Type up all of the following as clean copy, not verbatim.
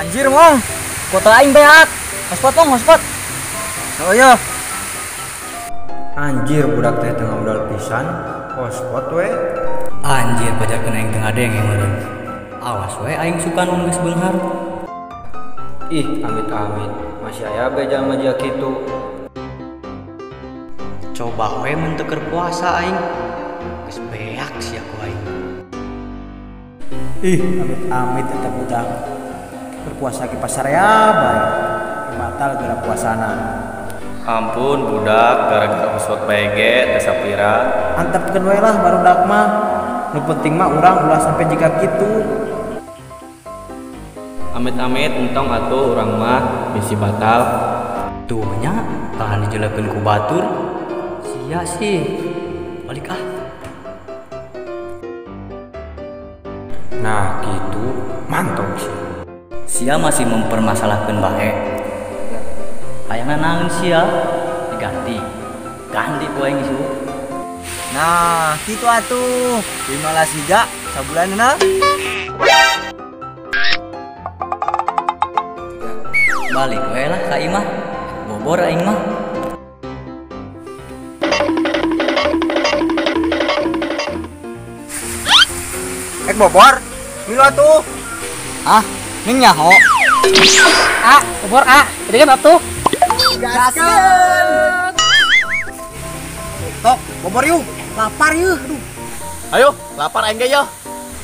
Anjir mong, kota aing beak. Hotspot mong, hotspot. Oh iya. Anjir budak teh tengah modal pisan, hotspot we. Anjir pajarkeun aing teu ngadenge meureun. Awas we aing suka mun geus beunghar. Ih, amit-amit, masih aya be jalma jiga kitu. Coba we mun teu keur puasa aing. Geus beak sia ku aing. Ih, amit-amit eta budak. Berpuasa ke pasarea bae. Batal gara puasana. Ampun budak, gara-gara hotspot bae ge teu sapira. Antepkeun we lah barudak mah. Nu penting mah urang ulah sampai jiga kitu. Amit-amit entong atuh urang mah bisi batal. Tuh nya tahan dijelekeun ku batur. Sia sih. Balik ah. Nah kitu mantap sih. Sia masih mempermasalahkan bae. Hayangna naon sia? Diganti. Ganti ku aing isu. Nah, kitu atuh. 15 giga sabulanna. Balik we lah ka imah. Bobor aing mah. Ek bobor? Milu atuh. Ah, ning nyaho. Ah, bobor ah. Ini kan atuh. Gaskeun. Tok, bobor yuk. Lapar yeuh, aduh. Ayo, lapar aing ge yo.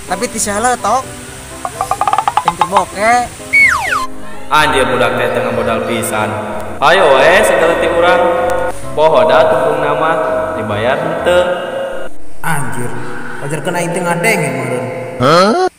Tapi ti salah tok. Penting boke. Anjir budak teh tengah modal pisan. Ayo we segala ti urang. Poho da tungtung nama dibayar henteu. Anjir, pajarkeun aing teh ngadenge meureun. Hah?